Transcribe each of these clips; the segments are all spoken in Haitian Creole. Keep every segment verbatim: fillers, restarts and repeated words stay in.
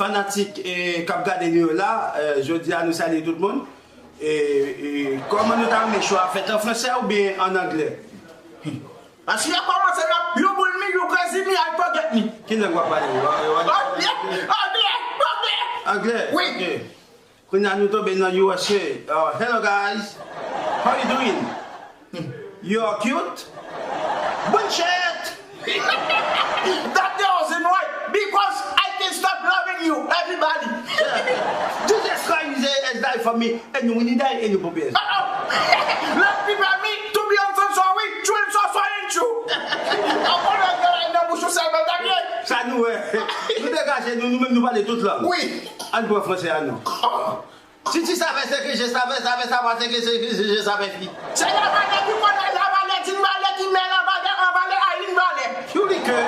Fanatik, eh, k ap gade nou yo la, eh, jodi a nou salye tout moun. E, e, kòman nou ta renmen show a fèt, an fransè oubyen an anglè? Paske yo kòmanse nan "You bully me, you crazy me, I forget me." Ki lang w ap pale? Anglè, anglè, anglè. Anglè? Wi. Ok. Kounye a nou tonbe nan U S A. Uh, hello guys. How you doing? You are cute. Bullshit. That the reason why, because I can stop loving you, everybody. Jesus Christ, eh, has died for me, and you will die, and you will be. Uh-oh. Love people me to be on some sorry, true and so sorry and true. Ankò lè gen la nan bouch ou sèlman ta byen. Sa nou wè. Nou degaje nou, nou menm nou pale tout lang. Wi. Ann pran fransè a nou. Si tu savais ce que je savais, savais savoir ce que, ce que je savais fi. Se lavalè ki konnen lavalè, di lavalè, ki men lavalè, anvalè, a yon valè. Purely que,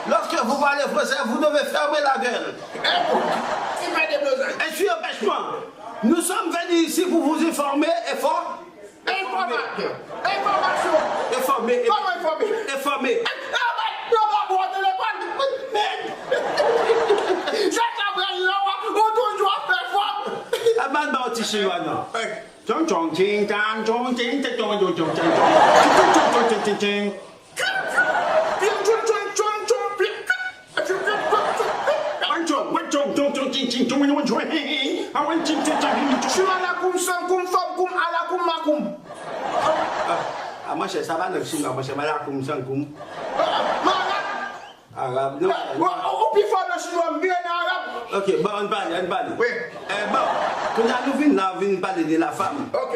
lorsque vous parlez français, vous devez fermer la gueule. E pou ti fè de bezwen. Et puis, empêche-moi. Nous sommes venus ici pour vous informer et for- Enfòmatè. Enfòmasyon. Informer. Kòman enfòme? Informer. Yo pa pran telefòn. Men. Se sa pral la, ou toujou ap fè fò. Al ban, ban yon ti chinwa non. Chong chong ching chang chong ching chong chong chong chong chong chong chong chong chong chong chong. Chou ala koum, san koum, fòm koum, ala koum, makoum. Ah, ah, monchè, sa pa nan chinwa, monchè, malakoum, sankoum. Arab, non? Ou pi fò nan chinwa, m vire nan arab. Ok, bon, ann pale, ann pale. Wi. Eh, bon, kounye a nou vin la, vin pale de la femme. Ok.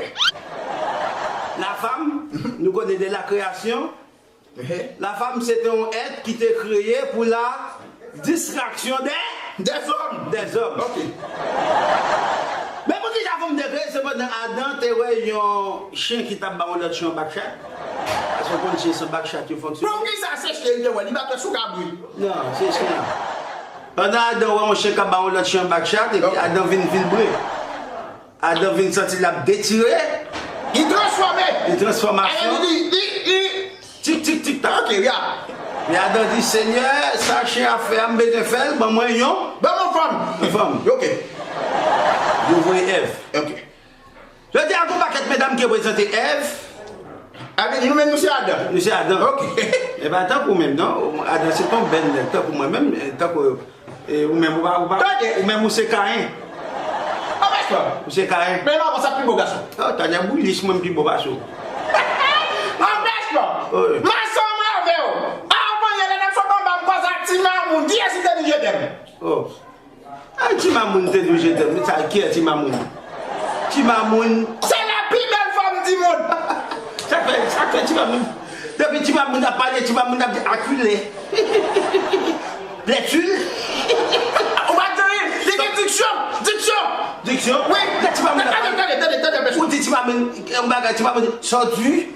La femme, nou konnen de la création. La femme, c'était un être qui était créé pour la distraction des, des hommes. Des hommes. Ok. Men poukisa fanm te kreye? Se pandan Adan te wè yon chen ki t ap ba yon lòt chen yon bakchat. Paske w konn chen san bakchat yo fonksyone. Poukisa se chen li te wè? Li pa t wè sou kabrit. Non, se chen an. Pandan Adan wè yon chen k ap ba yon lòt chen yon bakchat, epi Adan vin vilbre. Adan vin santi l ap detire. Li transfòme. Li transfòmasyon. Li, li, li. Tik, tik, tik, tak. Ok, ya. Epi Adan di, Senyè, sa chen ap fè a, m bezwen fè l, ban mwen yon. Ban mwen fanm. Yon fanm. Ok. Yo voye Èv. Ok. Jodi a, gon pakèt medam ki reprezante Èv. Epi nou menm, nou se Adan. Nou se Adan. Ok. E pa tankou menm, non. Adan se t on bèl nèg, tankou mwen menm, tankou E, ou menm, ou pa, ou pa, ou menm, ou se Kayen. Anpèch mwen. Ou se Kayen. Men maman, sa pi bo gason. Oh, Tanya Boulis, mwen pi bo pase w. Anpèch mwen. Wi. Mason mwen avè w. Avan yè, lè n ap sot anba, m kwaze ak Ti Mamoun. Kiyès ki te di je t'aime? Oh. Ah, Ti Mamoun te di je t'aime. Sa, kiyès Ti Mamoun? Ti Mamoun. Se la pi bèl fanm di mond. Sa fè, sa fè Ti Mamoun. Depi Ti Mamoun ap pale, Ti Mamoun ap di akile. Lètil. Ou pa di anyen. Li gen diksyon. Diksyon. Diksyon? Wi. Lè Ti Mamoun ap pale. Tande, tande, tande, tande, ou di Ti Mamoun, yon bagay, Ti Mamoun sòdi.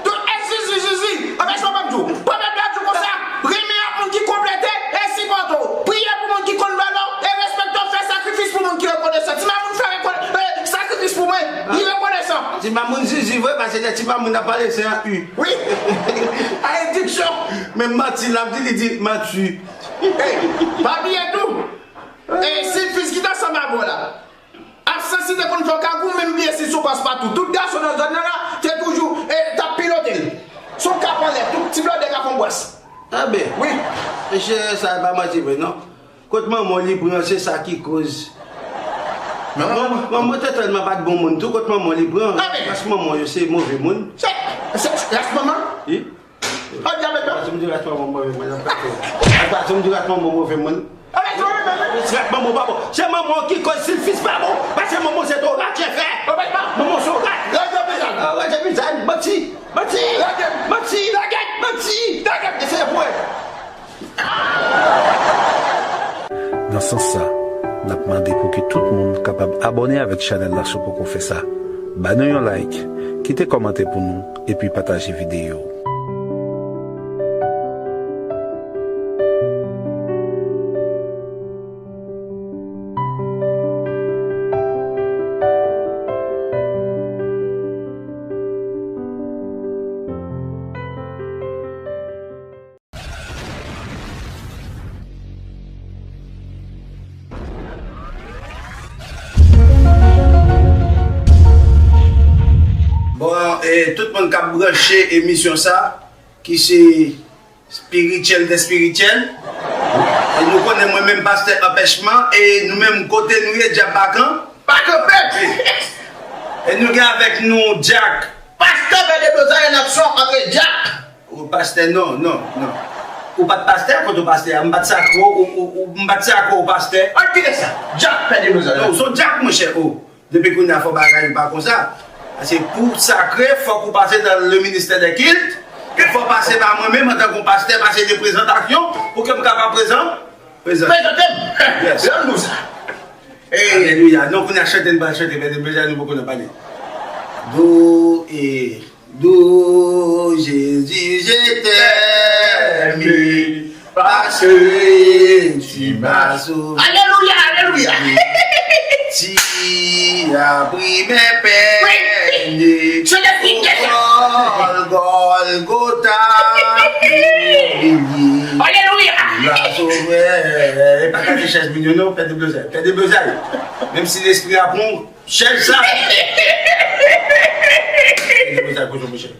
Tout e zizi, zizi. Anpèch mwen di w. Pwovèb la di w konsa. Renmen ak moun ki konplete e sipòte w. Priye pou moun ki konn valè w e respekte w. Fè sakrifis pou moun ki rekonesan. Ti Mamoun fè rekone-, e, sakrifis pou mwen. Li rekonesan. Ti Mamoun zizi vre, paske lè Ti Mamoun ap pale, se an U. Wi. A, e diksyon. Men manti, l ap di, li di manti. Ey, pa bliye tou. E, Silfis ki t ansanm avè w la. Absans li te konn fè w kagou, menm bliye si sou Paspatou. Tout gason nan zòn nan la, te toujou, e, t ap pilote l. Sou kap anlè, tout ti blòdè ka fè w bwès. Anben. Wi. Mesye, sa e pa manti vre, non. Kot manman w li pran, se sa ki koz. Non, non, non. Manman, manman te tèlman pa t bon moun tou, kot manman w li pran. Anben. Ras manman w yo se move moun. Se, se, ras manman? Wi. Oh, diabèt, non. Ras manman w move moun, ap kache. Ras manman w move moun. Anben, se move moun. Ras manman w pa bon. Se manman w ki koz Silfis pa bon. Paske manman w se to rat chen fè. Anben, non. Manman w se yon rat. Lage mizan. Ah, lage mizan. Manti. Manti. Lage. Manti. Lage. Manti. Lage. E se vre. Nan sans sa, n ap mande pou ke tout moun kapab abòne avèk chanèl la si w poko fè sa. Ba nou yon like, kite kòmantè pou nou, epi pataje videyo. E tout moun k ap branche emisyon sa, ki se espirityèl de espirityèl. E nou konnen mwen menm pastè Anpèchman, e nou menm kote nou ye, dyab pa kan. Pa kanpe! E nou gen avèk nou Dyak. Pastè Bède Blozay an aksyon antre Dyak. O pastè, non, non, non. Ou pa t pastè, kote w pastè a? M pa t sakre w, ou, ou, ou, m pa t sakre w pastè. An kite sa. Dyak Bède Blozay. Non, ou se yon dyak, monchè, o. Depi kounye a fò bagay yo pa konsa. Paske pou sakre, fòk ou pase dans le ministère des cultes. E fò pase pa mwen menm antanke yon pastè, pase de prezantasyon pou ke m kapab prezan, prezan. Prezante m. Yes. Jan nou sa. Alelouya. Non, kounye a chante, n pral chante, men deja nou poko nan pale. Do, e, do, Jezi, je t'aime. Parce que tu m'as sauvé. Alelouya, alelouya. Tu as pris mes peines. Au Gol-, Golgotha. Alelouya. La sauvé. E pa kase chèz moun yo non, Pè Deblozay. Pè Deblozay. Menm si lespri a pran chèz sa. Pè Deblozay, kote monchè.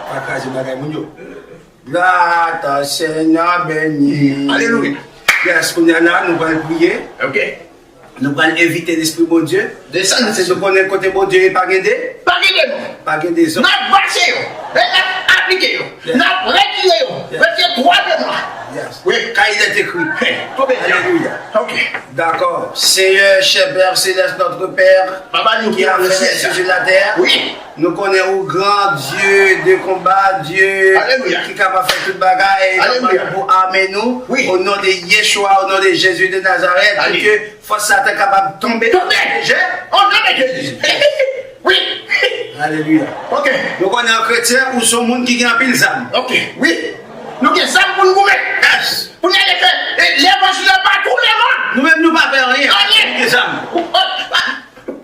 Pa kraze bagay moun yo. Glwa a Senyè beni. Alelouya. Yes, kounye a la, nou pral priye. Ok. Nou pral envite Lespri Bondye. Desann, Senyè. Paske nou konnen kote Bondye ye, pa gen de. Pa gen de non. Pa gen de zòt. N ap vache yo. E n ap aplike yo. Yes. N ap retire yo. Yes. Retire twa de mwa. Yes. Wi. Car il est écrit. Alelouya. Ok. D'accord. Seigneur, cher Père céleste, notre Père, Papa nou ki nan syèl la, sur la terre. Wi. Nou konnen ou gran, Dye de konba, Dye ki kapab fè tout bagay, pou ame nou, o non de Yeshua, o non de Jezi de Nazarèt, pou ke fòs Satan kapab tonbe. Tonbe! O non de Jezi! Wi! Alelouya. Ok. Nou konnen an kretyen, ou se yon moun ki gen anpil zam. Ok, wi. Nou gen zam pou n goumen. Yes. Pou n ale fè levanjil la pa tou le mond. Nou menm nou pa pè anyen. Anyen. Nou gen zam.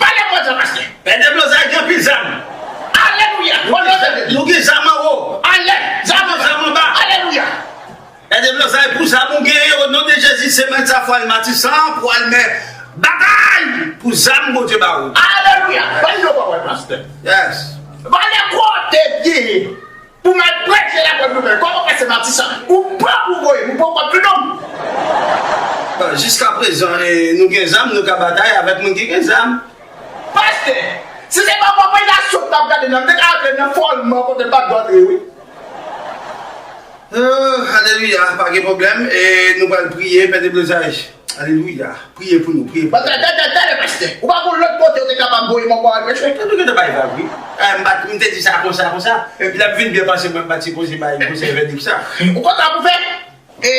Pale mwen sa, pastè. Pè Deblozay gen anpil zam. Alelouya. Nou gen zam anwo. Anlè. Zam anba. Alelouya. Pè Deblozay, pou zam ou genyen, o non de Jezi, semèn sa fò al Matisan pou al men batay pou zam Bondye ba ou. Alelouya. Ban yo pawòl, pastè. Yes. Valè kote genyen. Pou m al preche labòn nouvèl, kòman pase Matisan? Ou pran pou voye m, ou poko tou non. Bon, jiskaprezan, e, nou gen zam, nou ka batay avèk moun ki gen zam. Pastè, si se pa pwopriyasyon k t ap gade nan, m te ka antre nan fòlman kote l pa t dwe antre, wi. Oh, alelouya, pa gen pwoblèm. E nou pral priye, Pè Deblozay. Alelouya. Priye pou nou, priye pou nou. Tande, tande, tande, pastè. Ou pa gon lòt kote ou te kapab voye m ankò al preche? Tande, tande, bay vag, wi. Eh, m pa t, m te di sa konsa, konsa. Epi l ap vin byen pase mwen, m pa t sipoze bay konsèy vèdik sa. Ou konn sa pou fè? E,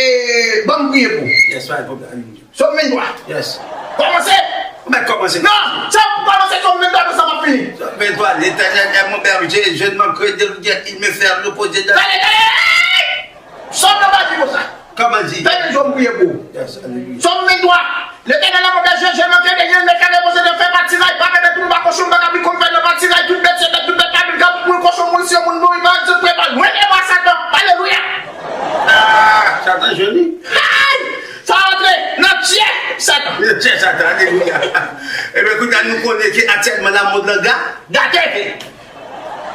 ban m priye pou ou. Yes, pa gen pwoblèm. Alelouya. Sòm venntwa. Yes. Kòmanse. Ou mèt kòmanse. Non, se ou kòmanse Sòm venntwa, konsa m ap fini. Sòm venntwa, L'Éternel est mon berger, je ne manquerai de rien, il me fait reposer dans... Tande, tande! Sòm nan pa di konsa. Kòman l di? Tande jan m priye pou ou. Yes, alelouya. Sòm venntwa. Letènèl nan move je, je manke de rien, mete repoze de fè patiray, pa bebe tou, pa kochon, pa kabri, konn fè nan patiray, tout bèt se bèt, tout bèt pa moun, kabrit moun, kochon moun, si yon moun mouri, pa egzanp, preval, lwen de mwa Satan. Alelouya. Ah, Satan joli. Ay! Sa antre nan tchè Satan. Nan tchè Satan, alelouya. Ebyen, kounye a nou konnen ke aktyèlman, lamond lan ga-, gate.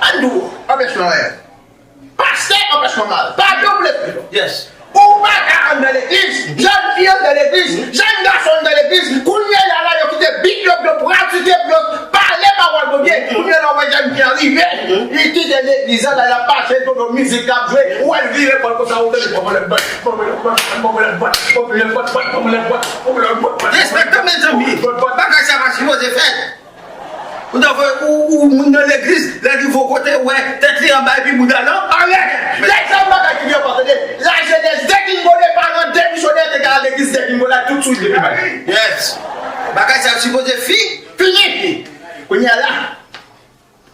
Ann di w, anpèchman rèv. Pastè anpèchman mal. Padon pou lespri. Yes. Ou pa ka anndan legliz, jèn fi anndan legliz, jèn gason anndan legliz. Kounye a la, yo kite Bib yo, yo pratike, yo pale pawòl Bondye. Kounye a la, ou wè jèn fi an rive, li kite legliz la, l ap mache, dodo mizik k ap jwe, ou wè l vire kò l konsa, ou tande, bon, bon, bon. Respekte, mezanmi. Bagay sa pa sipoze fèt. Ou ta vle ou, ou moun nan legliz, lè li vo kote, ou wè tèt li anba epi bouda l anlè. Lè sa yon bagay ki byen pa tande. Lajenès degringole, paran demisyone, te ka al legliz degringole tout swit depi maten. Yes. Bagay sa sipoze fi, fini. Kounye a la,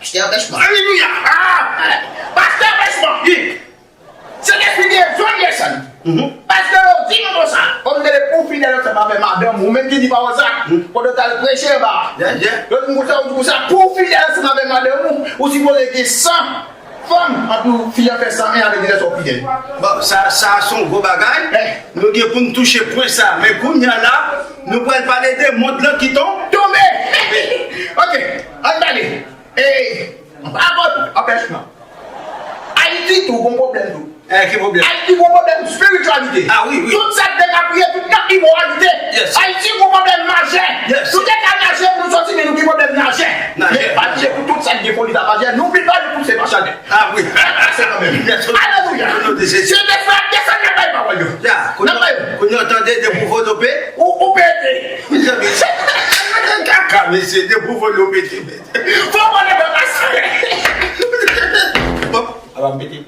pastè anpèchman. Alelouya. Ah! Pastè anpèchman. Wi. Sentespri gen zòn desann. Paske yo di nou konsa, kòm de pou fidèl ansanm avè madanm ou, menm ki di pawòl sa, pandan w t al preche anba a. Yo di m konsa, yo di konsa, pou fidèl ansanm avè madanm ou, ou sipoze gen san fanm, anpi w fi an fè san en avèk lè sa w fidèl. Bon, sa, sa se yon gwo bagay. Nou gen pou n touche pwen sa. Men kounye a la, nou pral pale de mond lan ki ton-, tonbe. Ok, ann pale. E, apot, Eh, ki pwoblèm? Ayiti gon pwoblèm espirityalite. Ah, wi, wi. Tout sa k dekapriye, tout k ap imoralite. Yes. Ayiti gon pwoblèm majè. Yes. Tout eta majè pou nou sòti, men nou gen pwoblèm majè. Majè. Men pa bliye pou tout sa k gen foli la majè, nou pi pa nou pouse pa chade. Ah, wi. Se kanmenm. Yes. Alelouya. Au nom de Jésus. Se de frè, desann nan bay pawòl yo. Ya, kounye a, tande, debout volope. Ou, ou pete. Mezanmi, kaka, mesye, debout volope. Fò mwen leve pase. Bon, ava m pete.